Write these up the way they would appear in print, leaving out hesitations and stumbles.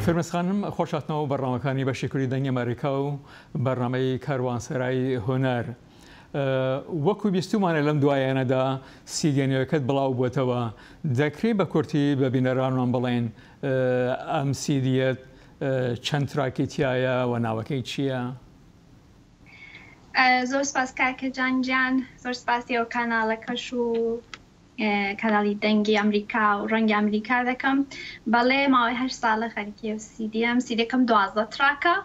فرمێسک خانم خۆش هاتنەوە بەرنامەکانی بەشی کوردی دەنگی ئەمریکا و بەرنامەی کاروانسەرای هونەر. وەکو بیستومانە لەم دوایانەدا سیدیە نوێکەت بڵاو بووەتەوە، دەکرێ بە کورتی بە بینەرانمان بڵێن ئەم سیدیەت چەند تراکی تیایە و ناوەکەی چییە؟ زۆر سپاس کاکە جان گیان، زۆر سپاسی ئەو کاناڵەکەش و کەناڵی دەنگی ئەمریکا و ڕەنگی ئەمریکا دەکەم. بەڵێ ماوەی هەشت ساڵە خەریکی ئەو سیدیەم، سیدیەکەم 12 تراکە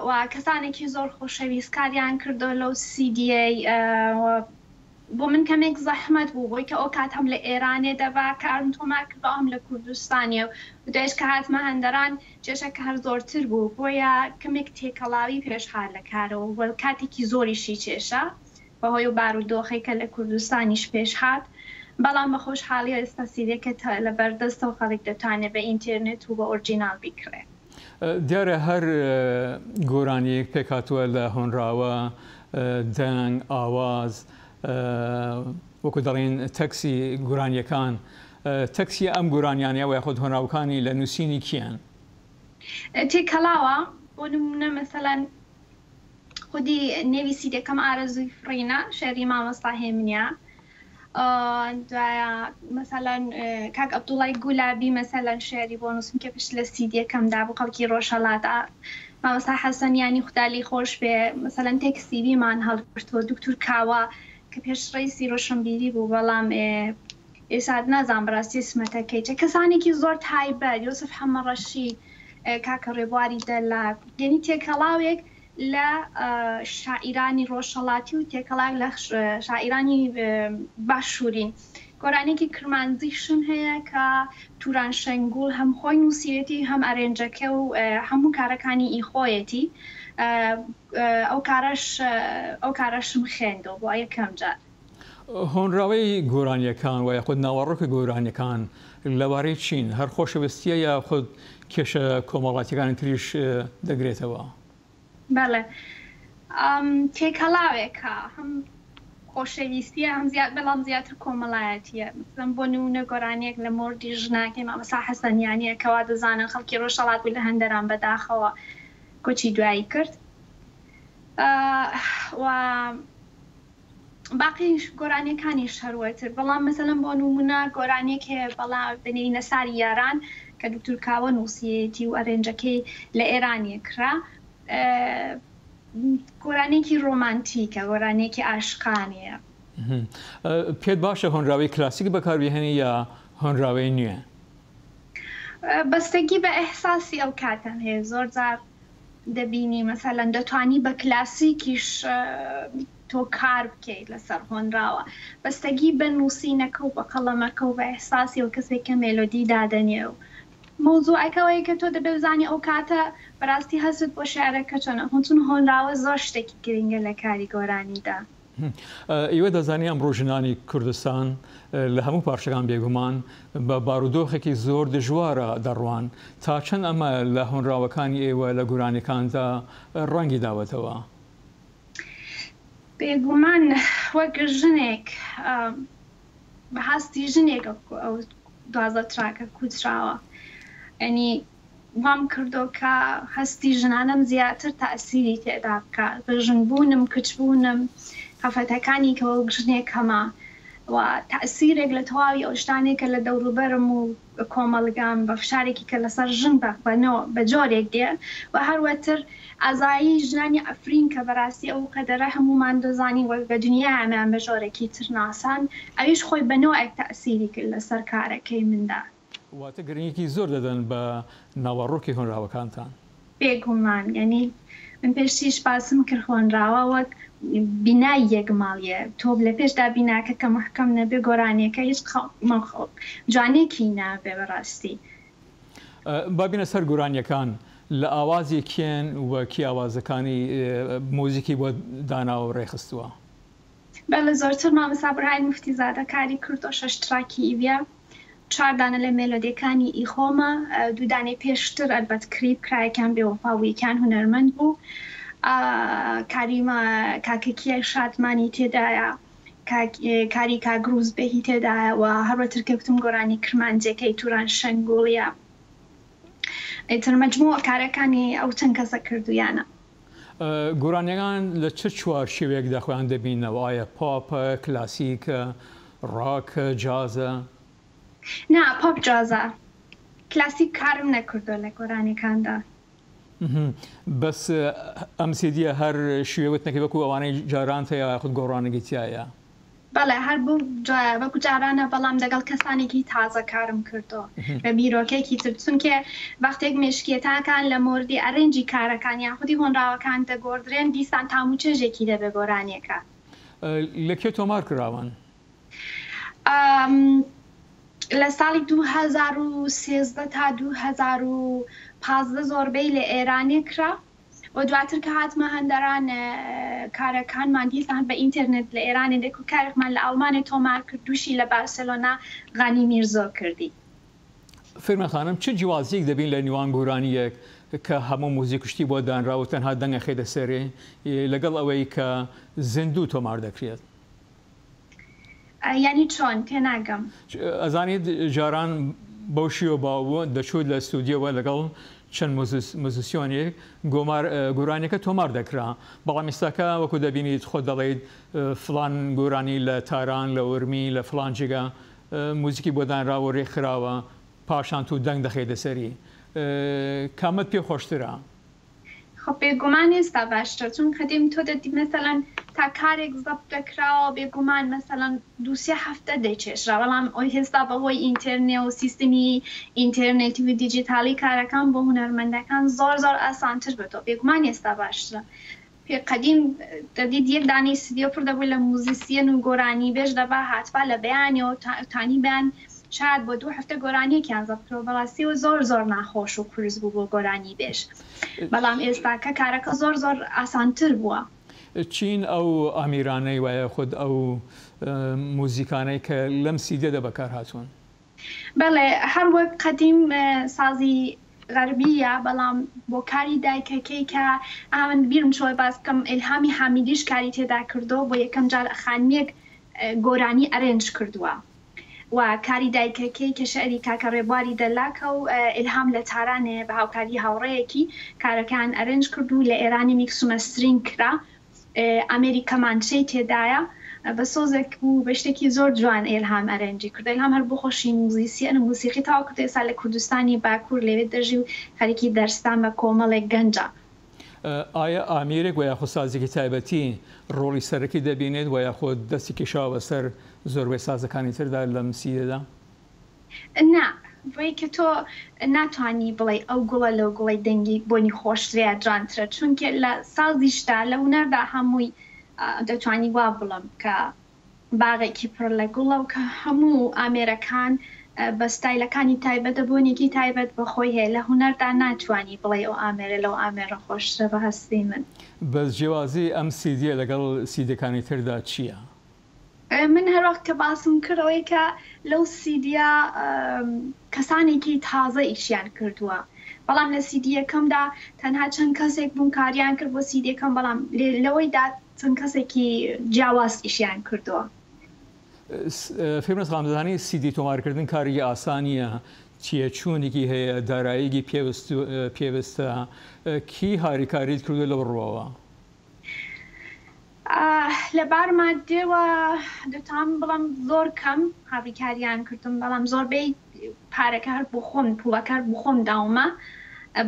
و کەسانێکی زۆر خۆشەویست کاریان کردو لەو سیدیەی. بۆ من کەمێک زەحمەت بوو بۆی کە ئەو کات هەم لە ئێرانێ دەبا کارم تۆمار کردو هەم لە کوردستانێ و دوایش کە هاتمە هەندەران کێشەکە هەر زۆرتر بوو، بۆیە کەمێک تێکەڵاوی پێش هات لە کارەوە و کاتێکی زۆریشی کێشا بەهۆی ئەو بارودۆخەی کە لە کوردستانیش پێش هات، بەڵام بە خۆشحاڵیەوە ئێستا سیدیەکە لە بەردەستە و خەڵک دەتوانێت بە ئینتێرنێت و بە ئۆرجیناڵ بیکڕێ. دیارە هەر گۆرانییەک پێکهاتووە لە هۆنراوە، دەنگ، ئاواز، وەکو دەڵێن تەکسی گۆرانییەکان، تەکسی ئەم گۆرانیانە و یاخود هۆنراوەکانی لە نووسینی کێن؟ تێکەڵاوە، بۆ نموونە مەسەلەن خودی نێوی سیدەکەم ئارەزووی فڕینە، شێعری مامۆستا هێمنیە. دوایە مەسەلەن کاک ئەبدوڵای گولابی مەسەلەن شێعری بۆ نووسم کە پشت لە سیدیەکەمدا بوو، خەڵکی ڕۆژهەڵاتە. مامۆستا حەسەن یانی خودا لێی خۆش بێ مەسەلەن تێکستی ویمان هەڵگرتووە. دوکتور کاوە کە پێش ڕەئیسی ڕۆشنبیری بوو بەڵام ئێستا نازانم بەڕاستی اسمەتەکەی چە. کەسانێکی زۆر تایبەت، یوسف حەمەڕەشید، کاکە ڕێبواری دەلاک، یەنی تێکەڵاوێک لە شاعیرانی ڕۆژهەڵاتی و تێکەڵاوێک لە شاعیرانی باشوورین. گۆرانییەکی کرمانجیشم هەیە کە توران شەنگوڵ هەم خۆی نووسیوێتی هەم ئەرێنجەکە و هەموو کارەکانی ئی خۆیەتی. ئەو کارەش ئەو کارەشم خوێندەوە بۆ یەکەم جار. هۆنراوەی گۆرانییەکان و یاخود ناوەڕۆکی گۆرانییەکان لەبارەی چین؟ هەر خۆشەویستییە یاخود کێشە کۆمەڵاتییەکانی تریش دەگرێتەوە؟ بەڵێ تێکەڵاوێکە، هەم خۆشەویستیە هەم زیاد بەڵام زیاتر کۆمەڵایەتیە. مەسەلەن بۆ نموونە گۆرانییەک لە مۆردی ژناکەی مامۆستا حەسەنیانییە کە وا دەزانن خەڵکی ڕۆژهەڵات بوو لە هەندەران بەداخەوە کۆچی دوایی کرد و باقی گۆرانیەکانیش هەروەتر بەڵام مەسەلەن بۆ نمونە گۆرانیەک هەیە بەڵام بەنێوی نەساری یاران کە دکتور کاوە نووسیەتی و ئەرێنجەکەی لە ئێرانیە کرا گۆرانیەکی ڕۆمانتیکە گۆرانیەکی عاشقانەیە. پێت باشە هۆنراوەی کلاسیک بەکاربهێنی یا هۆنراوەی نوێ؟ بەستەگی بە ئیحساسی ئەو کاتەم هەیە زۆر جار دەبینی مەسەلەن دەتوانی بە کلاسیکیش تۆ کار بکەیت لەسەر هۆنراوە بەستەگی بە نووسینەکە و بە قەڵەمەکە و بە ئیحساسی و کەسێک کە مێلۆدی دادەنێ و مەوزوعەکە ئەوەیە کە تۆ دەبێ بزانی ئەو کاتە بەراستی هەستت بۆ شیعرەکە چۆنە چون هۆنراوە زۆر شتێکی گرنگە لە کاری گۆرانیدا. ئیوە دەزانی ئەمڕۆ ژنانی کوردستان لە هەموو پارچەکان بێگومان بە بارودۆخێکی زۆر دژوارە دەڕوان، تا چەند ئەمە لە هۆنراوەکانی ئێوە لە گۆرانیەکاندا ڕەنگی داوەتەوە؟ بێگومان وەک ژنێک بە هەستی ژنێک ئەو 12 تراکە کوتراوە یانی وام کردووە کە هەستی ژنانەم زیاتر تەئسیری تێدا بکات، بە ژن بوونم، کچ بوونم، خەفەتەکانی کە وەک ژنێک هەمە و تەئسیرێک لە تەواوی ئەو شتانەی کە لە دەوروبەرم و کۆمەڵگام بە فشارێکی کە لەسەر ژن بە بە جۆرێک دێ و هەروەتر ئازایی ژنانی عەفرین کە بەراستی ئەو قەدەرە هەموومان دەزانین و بە دنیایان بە جۆرێکی تر ناساند ئەویش خۆی بە نەوعێک تەئسیری کرد لەسەر کارەکەی مندا. واتە گرنگیکی زۆر دەدەن بە ناوەڕۆکی هۆنراوەکانتان. بێگومان، یانی من پێشتریش باسم کرد هۆنراوە وەک بینای یەک ماڵیە، تۆ لە پێشدا بیناکە کە مەحکەم نەبێ گۆرانیەکە هیچ جوانیەکی نابێ بەڕاستی. با بینە سەر گۆرانیەکان لە ئاوازی کێن و کی ئاوازەکانی موزیکی بۆ داناوە و ڕێکخستووە؟ بەڵێ زۆرتر مامۆستا بڕهاین موفتی زادە کاری کردووە شەش تراکی ئیویە چوار دانە لە مێلۆدیەکانی ئی خۆمە دوو دانەی پێشتر ئەلبەت کلیپ کرا یەکیان بێوەفا بوو یەکیان هونەرمەند بوو کاری کاکە کیای شادمانی تێدایە کاری کاک ڕوزبێهی تێدایە و هەروەتر کە گوتم گۆرانی کرمانجیەکەی توران شەنگوڵیە. ئیتر مەجموع کارەکانی ئەو چەند کەسە کردوویانە. گۆرانیەکان لە چ چوارچێوەیەکدا خۆیان دەبیننەوە؟ ئایا پۆپە، کلاسیکە، ڕاکە، جازە؟ نا پۆپ جازە، کلاسیک کارم نەکردووە لە گۆرانیەکاندا. بەس ئەم سیدیە هەر شیوەی وتنەکەی وەکو ئەوانەی جارانتە یاخود گۆڕانێکی تیایە؟ بەڵێ هەر بەو وەکو جارانە بەڵام دەگەڵ کەسانێکی تازە کارم کردۆ بە بیرۆکەیەکی تر چونکێ وەختێک مێشکیەتاکان لە مۆردی ئەرێنجی کارەکان یاخودی هۆنراوەکان دەگۆڕدرێن دیسان تام و چێژێکی دەبێ گۆرانیەکە. لە کوێ تۆمار کراون؟ لە ساڵی 2013 تا 2015 زۆربەی لە ئێرانێ کرا و دواتر کە هاتمە هەندەران کارەکانمان دیسان بە ئینتێرنێت لە ئێرانێ دێک و کارێکمان لە ئاڵمانێ تۆمار کرد دووشی لە بارسێلۆنا غانی میرزۆ کردی. فەرمە خانم چ جیوازیەک دەبین لە نیوان گۆرانیەک کە هەموو موزیک و شتی بۆ دانراوە و تەنها دەنگ ئەخەیتە سەرێ لەگەڵ ئەوەی کە زیندوو تۆمار دەکرێت؟ یانی چۆن؟ تێناگەم. ئەزانیت جاران بەو شیوە باو بوو دەچووت لە ستودیۆوە لەگەڵ چەند موزیسیۆنێک گۆمار گۆرانیەکە تۆمار دەکرا بەڵام ئیستاکە وەکو دەبینیت خۆت دەڵێیت فڵان گۆرانی لە تاران لە ورمی لە فڵان جێگا موزیکی بۆ دانراوە و رێکخراوە پاشان تو دەنگ دەخەیتە سەری کامەت پێ خۆشترە؟ خۆ بێگومان ئێستا باشترە چون قەدیم تۆ دەدی مەسەلەن تا کارێک زەبت دەکراوە بێگومان مەسەلەن دوو سێ هەفتە دەیچێشرا بەڵام ئێستا بەهۆی ئینتێرنێ و سیستمی ئینتێرنێتی و دیجیتاڵی کارەکان بۆ هونەرمەندەکان زۆر زۆر ئاسانتر بۆتەوە بێگومان ئێستا باشترە پێ قەدیم دەدیت یەک دانەی ستدیۆ پڕ دەبوو لە موزیسیەن و گۆرانیبێژ دەبا هاتبا لە بەیانەوە تانی بەیان شایەد بۆ دوو هەفتە گۆرانیەکیان زەبت کردوە بەڕاستی و زۆر زۆر ناخۆش و قورس بوو بۆ گۆرانی بێژ بەڵام ئێستاکە کارەکە زۆر زۆر ئاسانتر بووە. چین ئەو ئامیرانەی وە یاخود ئەو موزیکانەی کە لەم سیدیەدا بەکار هاتوون؟ بەڵێ هەر وەک قەدیم سازی غەربیە بەڵام بۆ کاری دایکەکەی کە ئا من بیرم چۆ باس بکەم ئیلهامی حامیدیش کاری تێدا کردوە بۆ یەکەم جار خانمێک گۆرانی ئەرێنج کردوە و کاری دایکەکەی کە شیعری کاکە ڕێبواری دەلاکە و ئیلهام لە تارانێ بە هاوکاری هاوڕێیەکی کارەکەیان ئەرێنج کرد و لە ئێرانی میکس و مەسترینگ کرا ئامێری کەمانچەی تێدایە بە سۆزێک و بە شتێکی زۆر جوان ئیلهام ئەرێنجی کرد ئیلهام هەر بۆ خۆشی موزیسیەن و موسیقی تەواو کردوە ئێستا لە کوردستانی باکوور لەوێ دەژی و خەریکی دەرسدان بە کۆمەڵێک گەنجە. ئایا ئامێرێک وە یاخود سازێکی تایبەتی ڕۆڵی سەرەکی دەبینێت وە یاخود دەستی کێشاوە بەسەر زۆربەی سازەکانی تردا لەم سیدەدا؟ نا، بۆیە کە تۆ ناتوانی بڵێی ئەو گوڵە لەو گوڵەی دەنگی بۆنی خۆشترە یا جوانترە، چونکە لە سازیشدا لە هونەردا هەمووی دەتوانی وا بڵێم کە باغێکی پڕ لە گوڵە و کە هەموو ئامێرەکان بە ستایلەکانی تایبەتە بۆنێکی تایبەت بە خۆی هەیە لە هونەردا ناتوانی بڵێی ئەو ئامێرە لەو ئامێرە خۆشترە بە هەستی من. بەس جیاوازی ئەم سیدیە لەگەڵ سیدیەکانی تردا چیە؟ من هەر وەخت کە باسم کرد ئەوەی کە لەو سیدیە کەسانێکی تازە ئیشیان کردووە بەڵام لە سیدیەکەمدا تەنها چەند کەسێک بوون کاریان کرد بۆ سیدیەکەم بەڵام لەوەیدا چەند کەسێکی جیاواز ئیشیان کردووە. فیرمەس غامزانی سیدی تۆمارکردن کارێکی ئاسان نییە، تێچوونێکی هەیە، داراییەکی پێویستە، کی هاریکاریت کردووە لەو ڕووەوە؟ لە بار ماددیەوە دەتوانم بڵێم زۆر کەم هاریکاریان کردم، بەڵام زۆربەی پارەکە هەر بۆ خۆم پوڵەکە هەر بۆ خۆم داومە،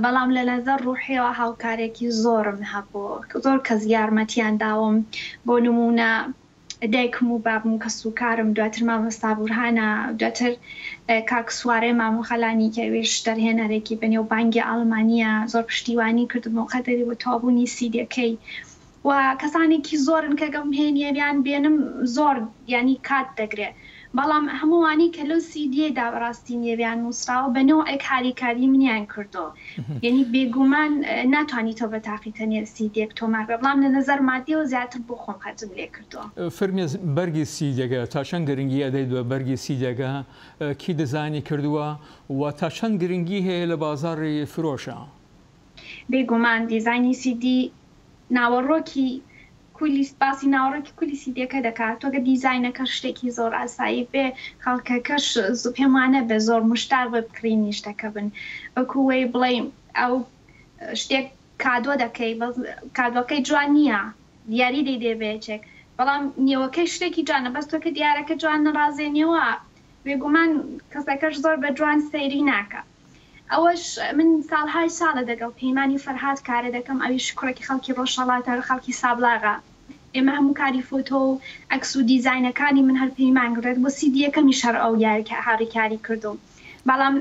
بەڵام لە نەزەر ڕوحیەوە هاوکارێکی زۆرم هەبوو، زۆر کەس یارمەتیان داوم، بۆ نموونە دایکم و بابم و کەسوکارم، دواتر مامۆستا بورهانە، دواتر کاک سوارێ مامۆ خەلانی کە ئەویش دەرهێنەرێکی بەنێوبانگی ئەڵمانییە، زۆر پشتیوانی کردم بۆ قەدەری و تەواوبوونی سیدیەکەی و کەسانێکی زۆرن کە گەم هێنیەویان بێنم زۆر یانی کات دەگرێ بەڵام هەمووانی کە لەو سیدیەدا بەڕاستی نێویان نووسراوە بە نەوعێک هاریکاری منیان کردۆ یانی بێگومان ناتوانی تۆ بە تاقی تەنێ سیدیەک تۆمار بکە بەڵام لە نەزەر مادیەوە زیاتر بۆ خۆم خەرجم لێ کردووە. فرمێس بەرگی سیدیەکە تا چەند گرنگی ئەدەیت بە بەرگی سیدیەکە کی دیزاینی کردووە و تا چەند گرنگی هەیە لە بازاڕی فرۆشا؟ بێگومان دیزاینی سیدی ناوەڕۆکی. کولی باسی ناوەڕۆکی کولی سیدیەکە دەکات تۆ گەر دیزاینەکە شتێکی زۆر ئاسایی بێ خەڵکەکەش پێم وانەبێ زۆر مشتاق بە بکڕینی شتەکە بن وەکو وەی بڵێی ئەو شتێک کادۆ دەکەی بەس کادۆکەی جوان نییە دیاری دەیدەی بە یەکێک بەڵام نێوەکەی شتێکی جوانە بەس تۆ کە دیارەکە جوان نەڕازێنیەوە بێگومان کەسەکەش زۆر بە جوان سەیری ناکا. ئەوەش من ساڵهای ساڵە دەگەڵ پەیمانی فەرهاد کارە دەکەم ئەویش کوڕێکی خەڵکی ڕۆژهەڵاتە خەڵکی سابڵاغە ئێمە هەموو کاری فۆتۆ و عەکس و دیزاینەکانی من هەر پەیمان گرێت بۆ سیدیەکەمیش هەر ئەو هاریکاری کردووم بەڵام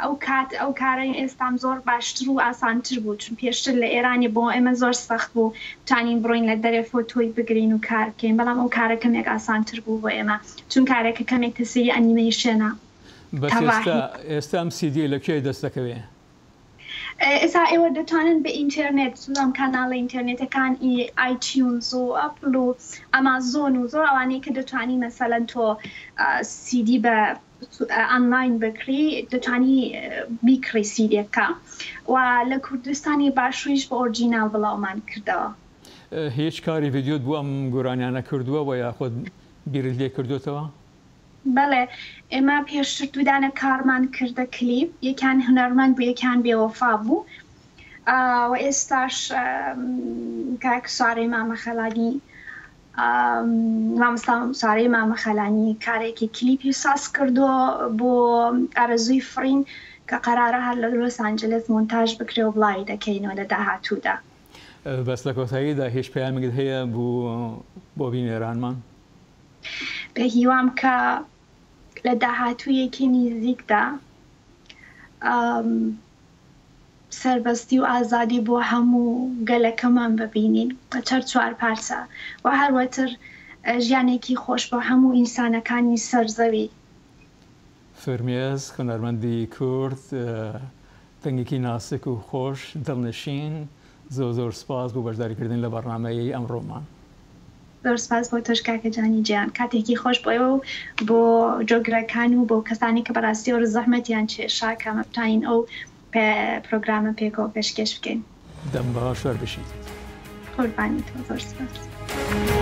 ئەو کات ئەو کارەی ئێستام زۆر باشتر و ئاسانتر بوو چون پێشتر لە ئێرانی بۆ ئێمە زۆر سەخت بوو بتوانین بڕۆین لە دەرێ فۆتۆی بگرین و کار بکەین بەڵام ئەو کارە کەمێک ئاسانتر بوو بۆ ئێمە چون کارەکە کەمێک تەسیری ئەنیمەیشێنە. بەس ئێستا ئێستا ئەم سیدیە لە کوێ دەست دەکەوێ؟ ئێستا ئێوە دەتوانن بە ئینتێرنێت سوزان کاناڵە ئینتێرنێتەکان ئی ئایتیونز و ئەپل و ئەمازۆن و زۆر ئەوانەی کە دەتوانی مەسەلەن تۆ سیدی بە ئانلاین بکڕی دەتوانی بیکڕی سیدێکە و لە کوردستانی باشووریش بە ئۆرجیناڵ بڵاومان کردەوە. هیچ کاری ڤیدیۆت بۆ ئەم گۆرانیانە کردووە وە یاخود بیرت لێ کردۆتەوە؟ بەڵێ ئێمە پێشتر دوودانە کارمان کردە کلیپ یەکیان هونەرمەند بوو یەکیان بێوەفا بوو و ئێستاش کاک سوارەی مامە خەلانی مامۆستا سوارەی مامە خەلانی کارێکی کلیپی ساز کردووە بۆ ئارەزووی فڕین کە قەرارە هەر لە لۆس ئانجلس مۆنتاژ بکرێ و بڵاوی دەکەینەوە لە داهاتوودا. بەس لە کۆتاییدا هیچ پەیامێکت هەیە بۆ بینەرانمان؟ بە هیوام کە لە داهاتوویەکی نیزیکدا سەربەستی و ئازادی بۆ هەموو گەلەکەمان ببینین لە چەر چوار پارچە و هەروەتر ژیانێکی خۆش بۆ هەموو ئینسانەکانی سەر زەوی. فرمێسک، هونەرمەندی کورد، دەنگێکی ناسک و خۆش، دڵنشین، زۆر زۆر سپاس بۆ بەشداری کردن لە بەڕنامەی ئەمڕۆمان. زۆر سپاس بۆ تۆش کاکە جانی گیان کاتێکی خۆش بۆ ئێوە و بۆ جۆگرەکان و بۆ کەسانی کە بەڕاستی ئەو زەحمەتیان کێشا کە ئەمە بتوانین ئەو پرۆگرامە پێکەوە پێشکێش بکەین. دەم باش هەر بژیت. قوربانی تۆ زۆر سپاس.